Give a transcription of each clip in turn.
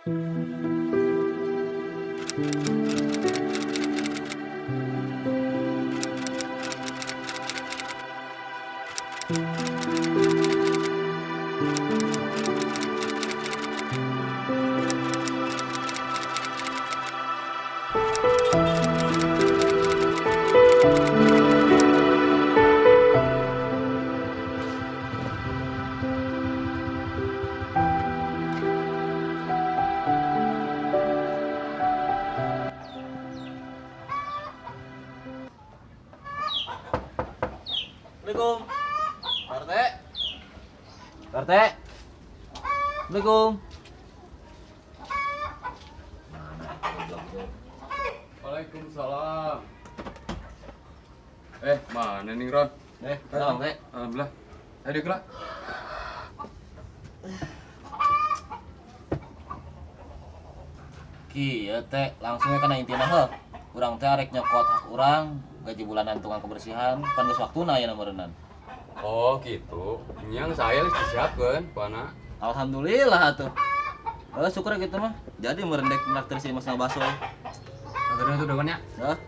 Assalamualaikum. Pak RT. Pak RT. Assalamualaikum. Waalaikumsalam. Mana nih Ron? Salam, Teh. Alhamdulillah. Ayo dikela. Kieu teh langsungnya kana intina heuh. Urang teh arek nyokot hak urang gaji bulanan tukang kebersihan pan geus waktuna aya meureunnan. Oh gitu. Nyang saya geus disiapkeun pana. Alhamdulillah atuh. Oh, syukur gitu mah. Jadi meureun dek traktir si Mas baso. Aturna tuh dawannya. Hah?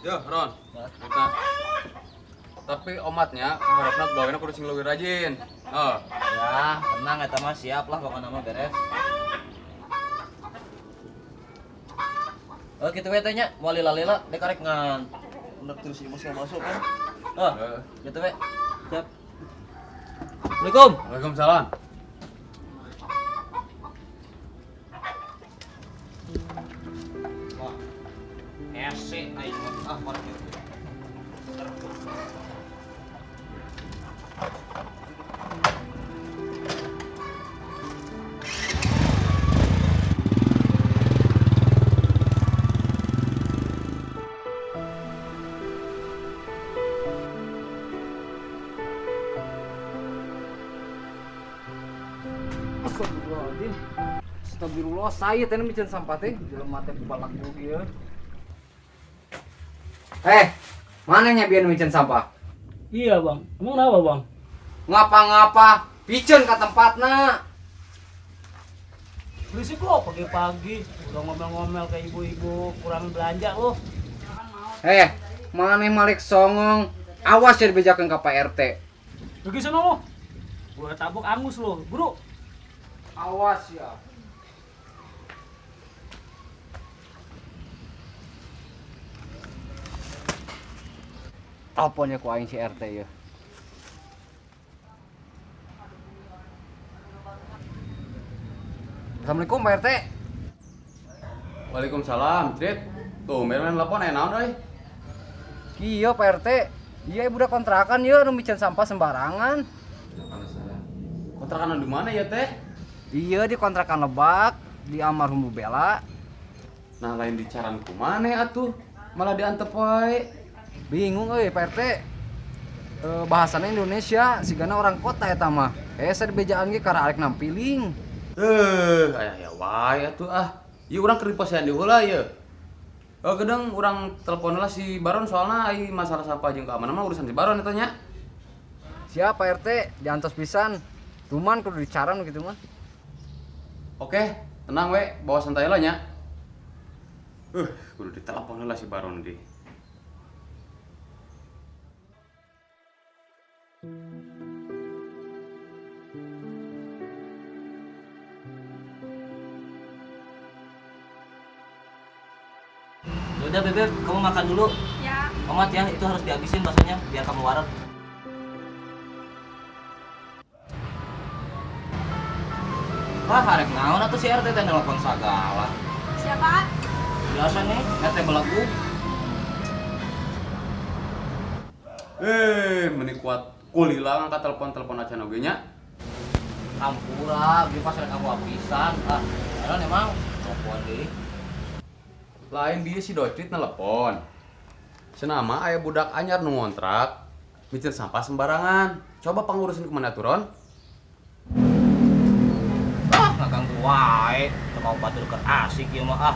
Yo, Ron. Kita. Tapi omatnya harapna gawena kudu sing leuwih rajin. Oh. Ya, tenang eta mah siap lah pokokna mah beres. Oh, kitu we teh nya, moal lila-lila dek arek ngan. Traktir si Mas baso kan. Oh, kitu we. Siap. Assalamualaikum. Waalaikumsalam. Wah. Hese aing ah parkir. Astagfirullahaladzim. Astagfirullah, saya teh miceun sampah teh jelema teh balak juga ya. Mana nya biar miceun sampah? Iya bang, emang kenapa bang? Ngapa-ngapa, piceun ka tempatna. Berisik lo pagi-pagi, udah ngomel-ngomel ke ibu-ibu kurang belanja lo. Mana malik songong, awas ya dibejakeun ka Pak RT. Pergi sana lo, gua tabok angus lo, bro. Awas ya. Teleponnya ku aing si RT ya. Assalamualaikum Pak RT. Waalaikumsalam, Crit. Tuh, main telepon aya naon euy? Kieu Pak RT. Iya budak kontrakan ieu nu miceun sampah sembarangan. Kontrakan di mana ya teh? Iya di kontrakan Lebak, di almarhum Bu Bella. Nah lain di caran kumane atuh, malah diantep wae. Bingung euy Pak RT. Bahasana Indonesia, sigana orang kota eta mah. Saya dibejaan ge karena arek nampiling. Aya aya wae atuh ah. Ieu urang keur diposian di heula ieu. Oh, gedeng urang telepon lah si Baron soalna ai masalah sampah jeung keamanan mah urusan si Baron eta nya. Siap Pak RT, diantos pisan. Cuman kudu dicaran gitu mah. Oke, tenang we, bawa santai lah nya. Kudu ditelepon lah si Baron di. Udah Bebek, kamu makan dulu. Ya. Omat ya, itu harus dihabisin baksonya biar kamu wareg. Wah, arek naon atuh si RT teh nelpon sagala. Siapa? Biasa nih, RT belagu. Meni kuat kulila ngangkat telepon-telepon acan oge nya. Hampura, bieu pas rek aku habisan. Ah, karena emang telepon deui. Lain dia si Docit telepon. Senama aya budak anyar nu ngontrak, miceun sampah sembarangan. Coba pangurusin kemana tuh, Ron? Ah, ngaganggu wae, teu mau batur keur asik ieu mah ah.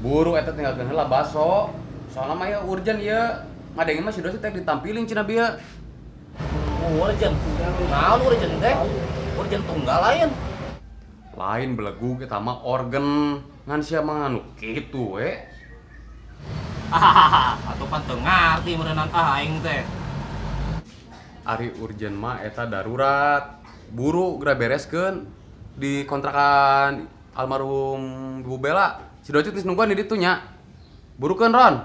Buru eta tinggalkeun heula baso. Soalnya mah ya urgent ieu. Ngadengin mah si Dosi teh ditampilin cenah bieu. Urgent. Naon urgent teh? Urgent tunggal lain. Lain belegug eta mah organ. Ngan sia mah anu kitu we. Hahaha, atuh pan teu ngarti meureunan ah aing teh. Ari urgent mah eta darurat. Buru geura bereskeun di kontrakan almarhum Bu Bella. Si Doci geus nungguan di ditu nya. Burukeun Ron.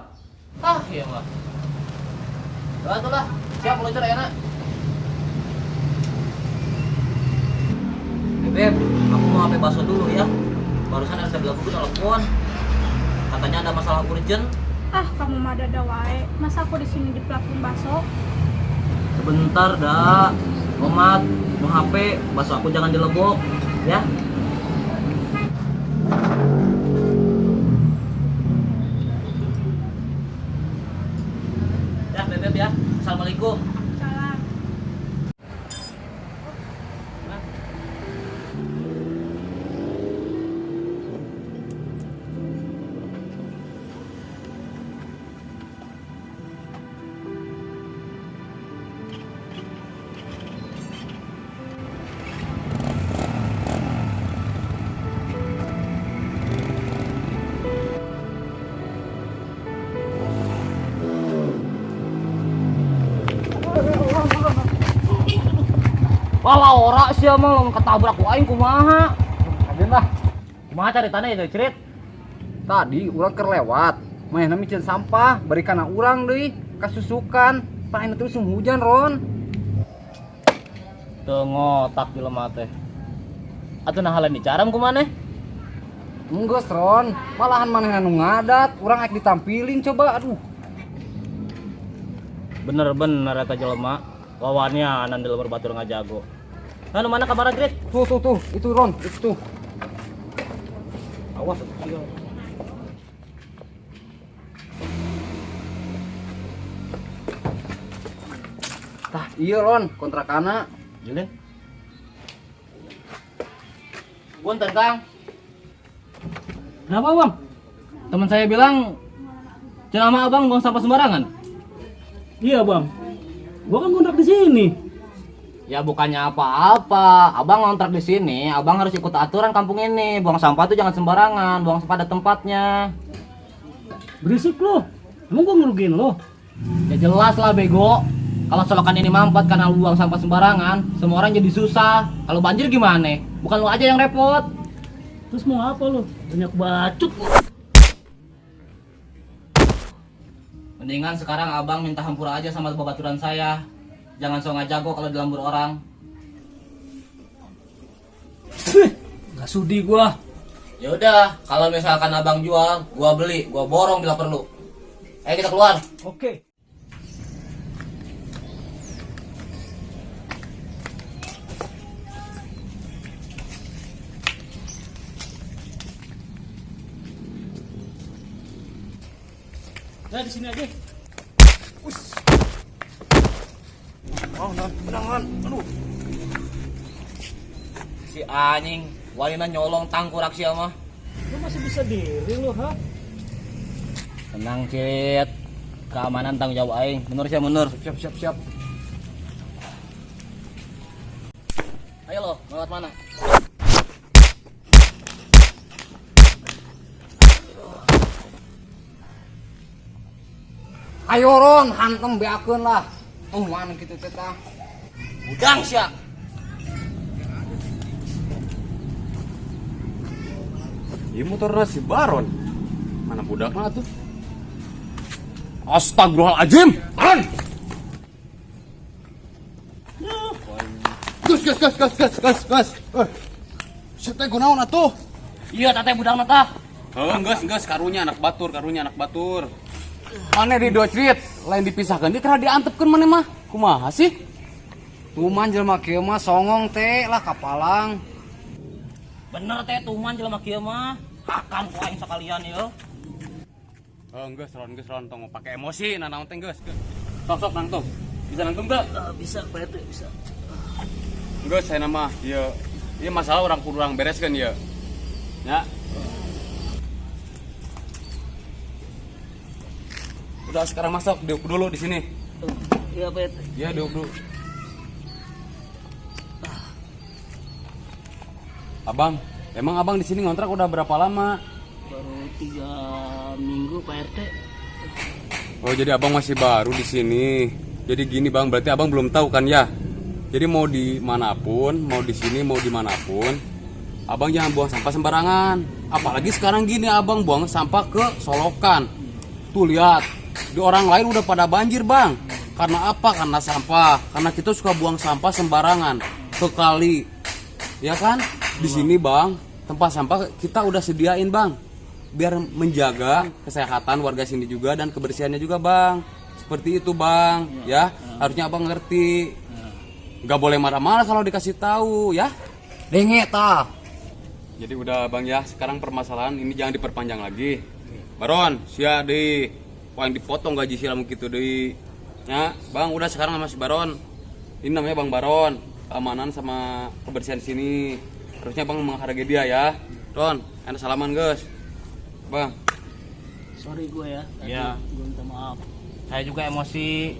Ah, iya mah. Udah atuh lah, siap meluncur ayeuna. Beb, aku mau HP bakso dulu ya. Barusan ada sebelah gue telepon. Katanya ada masalah urgent. Ah, kamu mah dada wae. Masa aku di sini di plafon bakso? Sebentar dah. Omat, mau HP, bakso aku jangan dilebok, ya. Ya, Beb ya. Assalamualaikum. Salam. Wah, ora sia mah lamun ketabrak ku aing kumaha? Agen lah. Kumaha caritana itu, Cerit? Tadi urang keur lewat, manehna miceun sampah, bari kana urang deui, kasusukan. Pan ayeuna teh usum hujan, Ron. Teu ngotak jelema teh. Atuh nah lain dicaram ku maneh? Enggeus, Ron. Malahan manehna nu ngadat, urang aek ditampilin coba, aduh. Bener-bener eta jelema. Wawannya di lemur batur ngajago. Nah, nu mana kabarna, Grit? Tuh, tuh, tuh, itu Ron, itu tuh. Awas atuh sia. Tah, iya Ron, kontrakana. Julin. Punten, Kang. Kenapa, Bang? Teman saya bilang ceramah Abang buang sampah sembarangan. Iya bang, gua kan kontrak di sini. Ya bukannya apa-apa, Abang ngontrak di sini, Abang harus ikut aturan kampung ini. Buang sampah tuh jangan sembarangan, buang sampah ada tempatnya. Berisik lo, emang gua ngerugiin lo? Ya jelas lah bego. Kalau selokan ini mampet karena lu buang sampah sembarangan, semua orang jadi susah. Kalau banjir gimana? Bukan lu aja yang repot. Terus mau apa lo? Banyak bacot lo. Mendingan sekarang Abang minta hampura aja sama babaturan saya. Jangan so ngajago kalau dilambur orang. Gak sudi gua. Ya udah, kalau misalkan Abang jual, gua beli, gua borong bila perlu. Ayo kita keluar. Oke. Nah, di sini aja. Oh, non, menang, Ron. Aduh. Si anjing, walina nyolong tangkurak sia mah. Lu masih bisa diri lu, ha? Tenang, Cit. Keamanan tanggung jawab aing. Mundur sia, mundur. Siap, siap, siap. Ayo lo, lewat mana? Ayo Ron, hantem beakeun lah. Oh, mana kitu teh tah. Udang sia. Ieu motorna si Baron. Mana budakna atuh? Astagfirullahaladzim. Baron. Gas, gas, gas, gas, gas, gas, gas. Si teh kunaon atuh? Iya, teteh budakna tah. Heuh, geus geus karunya anak batur, karunya anak batur. Mana di docrit, lain dipisahkan dia karena diantepkeun maneh mah. Kumaha sih? Tuman jelema kieu mah songong teh lah kapalang. Bener teh tuman jelema kieu mah. Hakam ku aing sakalian ieu. Oh, geus Ron, geus Ron, tong pake emosi nah naon teh geus. Sok sok nangtung. Bisa nangtung teu? Bisa, Pak RT, bisa. Geus saya mah ieu. Ieu masalah orang kudu urang bereskeun ieu. Ya. Udah sekarang masuk, diuk dulu di sini. Iya, Pak RT. Iya, diuk dulu. Abang, emang abang di sini ngontrak udah berapa lama? Baru 3 minggu, Pak RT. Oh, jadi abang masih baru di sini. Jadi gini, Bang, berarti abang belum tahu kan ya? Jadi mau di manapun, mau di sini, mau dimanapun, abang jangan buang sampah sembarangan. Apalagi sekarang gini abang buang sampah ke solokan. Tuh lihat, di orang lain udah pada banjir, Bang. Karena apa? Karena sampah. Karena kita suka buang sampah sembarangan ke kali. Ya kan? Di sini, Bang, tempat sampah kita udah sediain, Bang. Biar menjaga kesehatan warga sini juga dan kebersihannya juga, Bang. Seperti itu, Bang. Ya, harusnya Abang ngerti. Gak boleh marah-marah kalau dikasih tahu, ya. Denge tah. Jadi udah, Bang, ya, sekarang permasalahan ini jangan diperpanjang lagi. Baron, sia deh. Wah, yang dipotong gaji silam gitu deh. Ya, Bang, udah sekarang sama si Baron. Ini namanya Bang Baron. Keamanan sama kebersihan sini. Harusnya Bang menghargai dia ya. Ron, enak salaman, guys. Bang. Sorry gue ya. Tadi Iya. gue minta maaf. Saya juga emosi.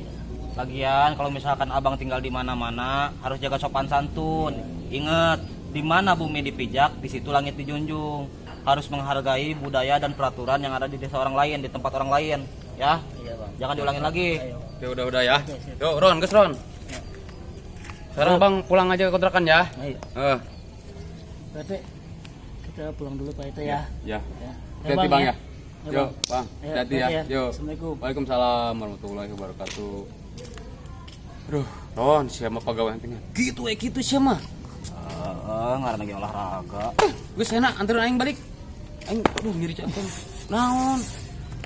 Lagian kalau misalkan abang tinggal di mana-mana harus jaga sopan santun. Ingat, di mana bumi dipijak, di situ langit dijunjung. Harus menghargai budaya dan peraturan yang ada di desa orang lain, di tempat orang lain, ya. Iya, Bang. Jangan diulangin lagi. Ayo. Ya udah ya. Yuk, Ron, guys, Ron. Sekarang Bang pulang aja ke kontrakan ya. Ayo. Eh, Pak RT. Kita pulang dulu, Pak RT ya. Ya. Ya. Hati-hati, Bang, ya. Ya, Yuk, Bang. Bang. Ya, Hati-hati ya. hati-hati ya. Yuk. Assalamualaikum. Waalaikumsalam warahmatullahi wabarakatuh. Aduh, Ron, siapa pegawai tinggal? Gitu gitu siapa? Eh, ngaran lagi olahraga. Geus enak anterin aing balik. Aing aduh nyeri jantung. Naon?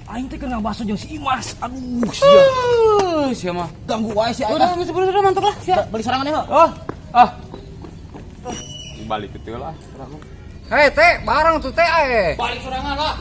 Aing teh kena bakso jeung si Imas. Aduh, sia. Eh, siapa? Ganggu wae si aing. Udah, geus udah mantap lah, siap. Balik sorangan ya. Oh, ah. Balik gitu lah. Hei teh, barang tuh teh eh. Balik sorangan lah.